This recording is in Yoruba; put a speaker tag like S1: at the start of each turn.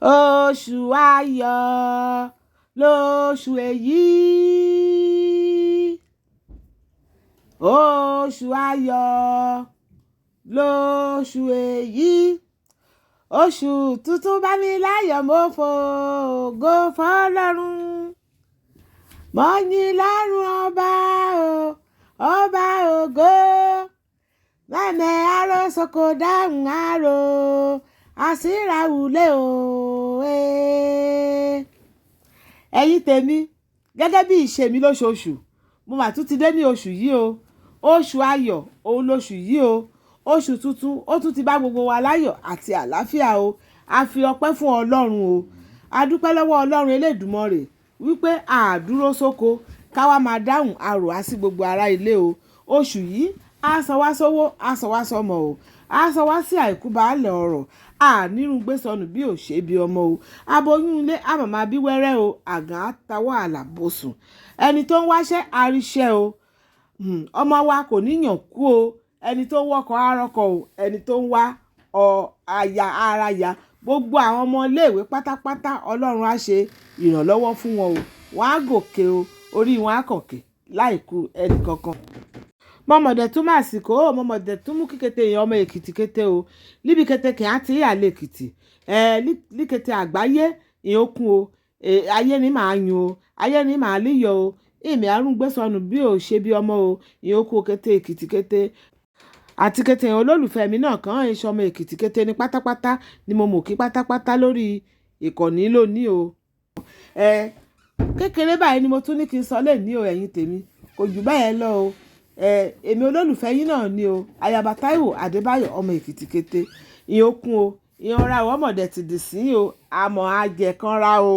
S1: Oṣù ayọ̀ lóṣù èyí, oṣù ayọ̀ lóṣù èyí, oṣù tuntun bá mi láyọ̀, mo fògo f'Ọlọ́run. Mo yìn lọ́run ọba o, ọba ògo. Mẹ́mẹ́ aró soko dáhùn aró, àsíráwùlé o. Ẹ̀yin tèmi, gẹ́gẹ́ bí ìṣe mi lóṣooṣù, mo mà tún ti dé ní oṣù yìí o. Oṣù ayọ̀, òun lóṣù yìí o. Oṣù tuntun, ó tún ti bá gbogbo wa láyọ̀ àti àlàáfíà o. A fi ọpẹ́ fún Ọlọ́run o. A dúpẹ́ lọ́wọ́ Ọlọ́run Elédùmarè wípé a dúró sóko ká wá máa dáhùn arò á sí gbogbo ará ilé o. Oṣù yìí, á sọ wá sówó, á sọ wá sọ́mọ o. Á sọ wá sí àìkú baálẹ̀ ọrọ̀. A nírun gbé sọnù bí ò ṣe bí ọmọ o. Aboyún ilé, a màmá bí wẹ́rẹ́ o. Àgàn á tawọ́ àlàbòsùn. Ẹni tó ń wáṣẹ́, á ríṣẹ́ o. Ọmọ wa kò ní yàn kú o. Ẹni tó ń wọ́kọ̀ á rọ́kọ o. Ẹni tó ń wá ọ aya á ráya. Gbogbo àwọn ọmọ ilé ìwé pátápátá, Ọlọ́run á ṣe ìrànlọ́wọ́ fún wọn o. Wọ́n á gòkè o. Orí wọn á kànkè láìku ẹni kankan. Mọ̀mọ̀dẹ̀ tún máa sìkò o. Mọ̀mọ̀dẹ̀ tún mú kíkéte èèyàn ọmọ Èkìtì kété o. Níbi kété kí á ti àlè Èkìtì. Líkété àgbáyé ìyókùn o. Ayé ni màá yùn o. Ayé ni màá líyọ̀ o. Èmi àrùn gbé sọnù bí ò ṣe bí ọmọ o. Ìyókù kété Èkìtì kété. Àti kété olólùfẹ́ mi náà kàn ń ṣọmọ Èkìtì kété ní pátápátá ni mo mọ̀ kí pátápátá lórí ìkànnì lónìí o. Kékeré báyìí ni mo tún ní kí n sọ lónìí o, ẹ̀yin tèmi. Kò jù bẹ́ẹ̀ lọ o. Èmi olólùfẹ́ yín náà ni o. Ayaba Táíwò Adébáyọ̀ ọmọ Èkìtì kété. Ìyókùn o. Ìyanra o, ọmọdé ti dì sí o. Àmọ́ ajẹ̀kanra o.